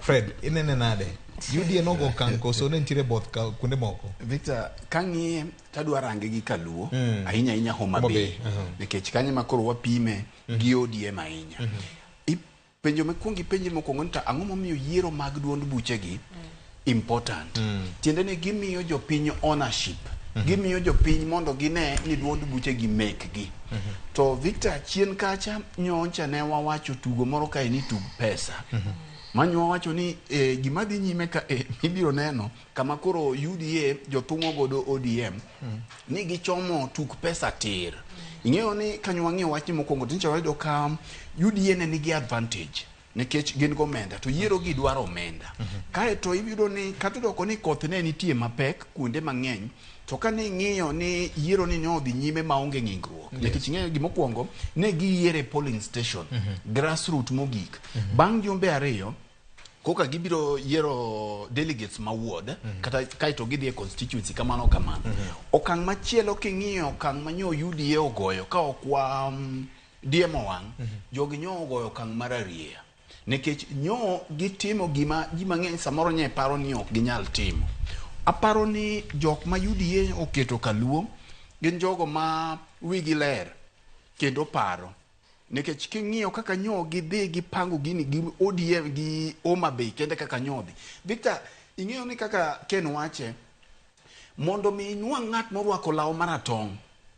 Fred, inene nade? UDA nogo okang' koso ne nitiere both ka kuonde moko? Victor, kang'iye tadwa range gi kaluo ahinya ahinya Homa Homa Bay Bay, uh-huh. nikech kanyo ma koro wapime gi ODM ahinya. Penjo mikwongo ipenjri mokwongo ni to ang'o momiyo yiero mag duond buchegi important? Tiende ni gimiyo jopiny ownership. Gimiyo jopiny mondo gine ni duond buchegi mekgi. To Victor, chien kacha nyocha ne wawacho tugo moro kae ni tug pesa. Manyo wawacho ni gima dhi nyime ka ibiro neno kama koro UDA jothung'o godo ODM ni gichomo tuk pesa tir. Ing'eyo ni kanyo wang'iyo wachni mokwongo to nyicha wayudo ka UDA ne nigi advantage nikech gin gomenda to yiero gi dwaro omenda. Kaeto iyudo ni kata odoko ni koth ne nitie mapek kuonde mang'eny to kane ing'iyo ni yiero ni ne odhi nyime maonge ng'ikruok nikech ing'eyo gimokwongo ne giyiere polling station grassroot mogik bang' jumbe 2 koka gibiro yiero delegates ma ward kata kaeto gidhi e constituency kamano kamano. Okang' machielo king'iyo okang' manyo UDA ogoyo ka ok wa diemo wang' jogi nyo ogoyo okang' mar arieya nikech nyo gitimo gima ji mang'eny samoro nye paro ni ok ginyal timo. Aparo ni jok ma UDA oketo kaluo gin jogo ma wigi ler kendo paro nikech king'iyo kaka nyo gidhi gipango gini gi ODM gi Homa Bay kende kaka nyo dhi. Victor, ing'eyo ni kaka Ken wache, mondo mi inwang' ng'at morwako law maratong'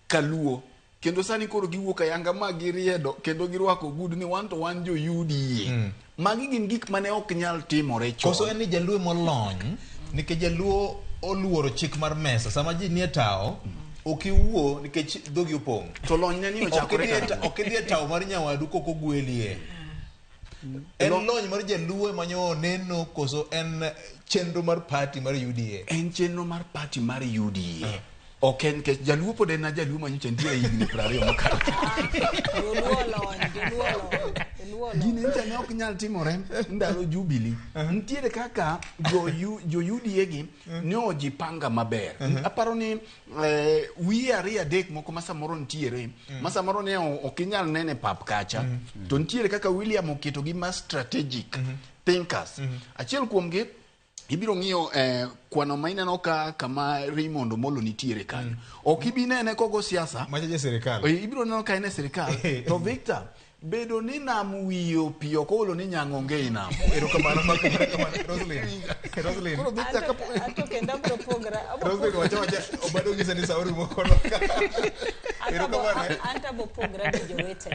kaluo kendo sani koro giwuok ayanga ma giriedo kendo girwako gud ni wan to wan jo UDA. Magi gin gik mane ok nyal timore chon. Koso en ni jaluo molony nikech jaluo oluoro chik mar mesa sama ji nie tao ok iwuo nikech dhogi opong'. To lony ne ni ochakore karang'o? Ok idhi e tao mar nyawadu kok ogwelie. En lony mar jaluo ema nyo neno koso en chenro mar party mar UDA? En chenro mar party mar UDA. Ok en nikech jaluo pod en jaluo manyocha nitie higni 20 mokalo. Joluo lony, joluo lony, joluo lony. Gini ncha ne ok nyal timore ndalo Jubilee. Nitiere kaka jo UDA gi ne ojipanga maber. Aparo ni wiye 2 3 moko ma samoro nitiere ma samoro ne ok inyal nene pap kacha. To nitiere kaka William oketo gi ma strategic thinkers. Achiel kuomgi ibiro ng'iyo kwano ma ineno ka kama Raymond Omolo nitiere kanyo. Ok ibi nene kogo siasa. Macha ja sirikal. Ibiro neno ka en e sirikal. To Victor, bedo ni nam wiyo pi ok olo ni nyang' onge e nam. Erokamano, erokamano. Roslyn. Roslyn. Koro Victor kapo Anto kendo abiro pogra. Roslyn wacha wacha obado ngisa ni sauri moko. Erokamano. Anto abo pogra gi jowete.